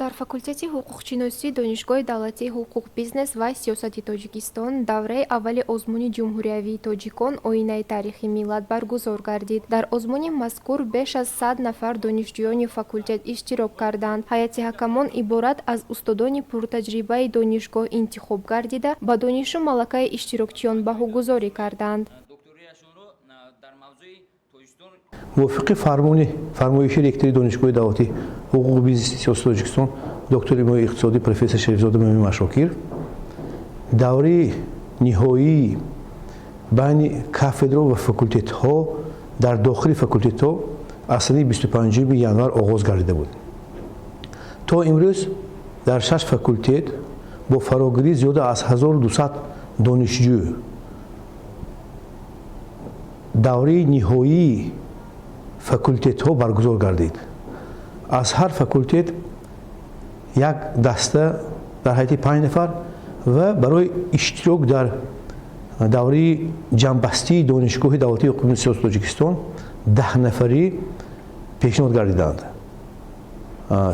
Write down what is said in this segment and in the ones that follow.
Дар факултети ҳуқуқшиносии Донишгоҳи давлатии ҳуқуқ, бизнес ва сиёсати Тоҷикистон давраи аввали озмуни ҷумҳуриявии тоҷикон «Оинаи таърихи миллат» баргузор гардид. Дар озмуни мазкур беш аз 100 нафар донишҷӯёни факултет иштирок карданд. Ҳайати ҳакамон иборат аз устодони пуртаҷрибаи донишгоҳ интихоб гардида, ба донишу малакаи иштирокчиён баҳогузорӣ карданд. Мувофиқи фармони фармоиши ректори Донишгоҳи давлатии ҳуқуқу бизнеси сиёсати Тоҷикистон, доктори илмҳои иқтисодӣ, профессор Шарифзода Мӯмин Машокир, давраи ниҳоии байни кафедра ва факултетҳо дар дохили факултетҳо аз санаи 25 январ оғоз гардида буд. То имрӯз дар шаш факултет бо фарогирии зиёда аз 1200 донишҷӯ давраи ниҳоии факултетҳо баргузор гардид. Аз ҳар факултет як даста дар ҳайати 5 нафар ва барои иштирок дар давраи ҷамъбастии Донишгоҳи давлатии ҳуқуқи сиёсати Тоҷикистон 10 нафарӣ пешниҳод гардиданд.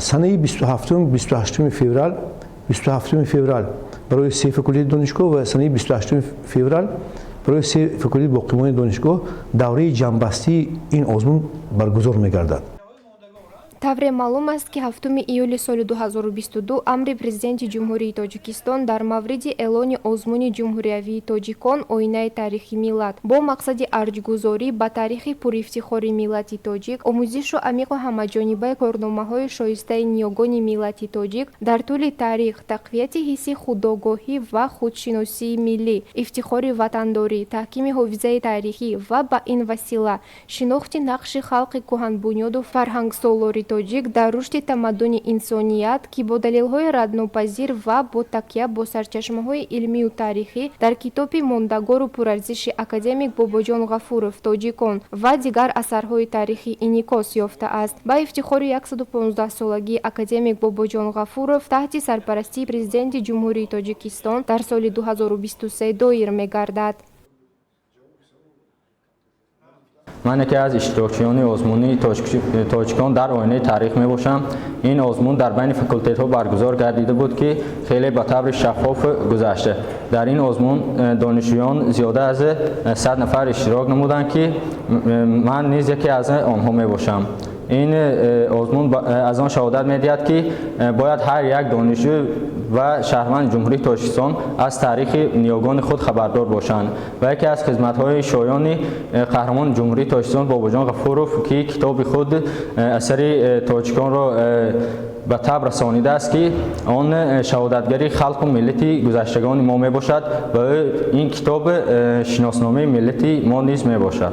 Санаи 27, 28 феврал, 27 феврал барои се факултети донишгоҳ ва санаи 28 феврал барои се факултети боқимондаи донишгоҳ давраи ҷамъбастии ин озмун баргузор мегардад. Тавре маълум аст, ки 7 июли соли 2022 амри Президенти Ҷумҳурии Тоҷикистон дар мавриди эълони озмуни ҷумҳуриявии тоҷикон «Оинаи таърихи миллат» бо мақсади арҷгузорӣ ба таърихи пурифтихори миллати тоҷик, омӯзишу амиқу ҳамаҷонибаи корномаҳои шоистаи ниёгони миллати тоҷик дар тӯли таърих, тақвияти ҳисси худогоҳӣ ва худшиносии миллӣ, ифтихори ватандорӣ, таҳкими ҳофизаи таърихӣ ва ба ин васила шинохти нақши халқи кӯҳанбунёду фарҳангсолори тоҷик дар рушди тамаддуни инсоният, ки бо далелҳои раднопазир ва бо такя бо сарчашмаҳои илмию таърихӣ дар китоби мондагору пурарзиши академик Бобоҷон Ғафуров «Тоҷикон» ва дигар асарҳои таърихӣ инъикос ёфтааст, ба ифтихори 115-солагии академик Бобоҷон Ғафуров таҳти сарпарастии Президенти Ҷумҳурии Тоҷикистон дар соли 2023 доир мегардад. Ман яке аз иштирокчиёни озмуни тоҷикон дар оинаи таърих мебошам. Ин озмун дар байни факултетҳо баргузор гардида буд, ки хеле ба таври шаффоф гузашта. Дар ин озмун донишҷӯён зиёда аз 100 нафар иштирок намуданд, ки ман низ яке аз онҳо мебошам. Ин озмун аз он шаҳодат медиҳад, ки бояд ҳар як донишҷӯ ва шаҳрванди Ҷумҳурии Тоҷикистон аз таърихи ниёгони худ хабардор бошанд. Ва яке аз хизматҳои шоёни қаҳрамони Ҷумҳурии Тоҷикистон Бобоҷон Ғафуров, ки китоби худ асари тоҷиконро ба таб расонидааст, ки он шаҳодатгари халқу миллати гузаштагони мо мебошад ва ин китоб шиносномаи миллати мо низ мебошад.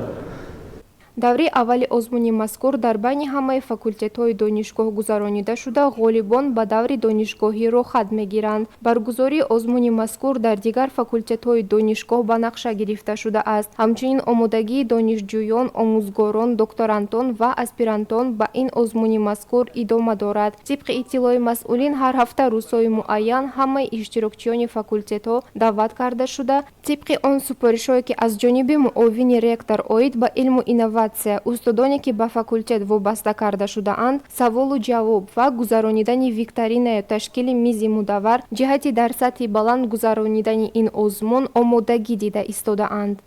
Давраи аввали озмуни мазкур дар байни ҳамаи факултетҳои донишгоҳ гузаронида шуда, ғолибон ба даври донишгоҳӣ роҳхат мегиранд. Баргузории озмуни мазкур дар дигар факултетҳои донишгоҳ ба нақша гирифта шудааст. Ҳамчунин омодагии донишҷӯён, омӯзгорон, докторантон ва аспирантон ба ин озмуни мазкур идома дорад. Тибқи иттилои масъулин, ҳар ҳафта рӯзҳои муайян ҳамаи иштирокчиёни факултетҳо даъват карда шуда, тибқи он супоришҳое, ки аз ҷониби муовини ректор оид ба илму инноватсия, устодоне, ки ба факултет вобаста карда шудаанд, саволу ҷавоб ва гузаронидани викторинаю ташкили мизи мудаввар ҷиҳати дар сатҳи баланд гузаронидани ин озмун омодагӣ дида истодаанд.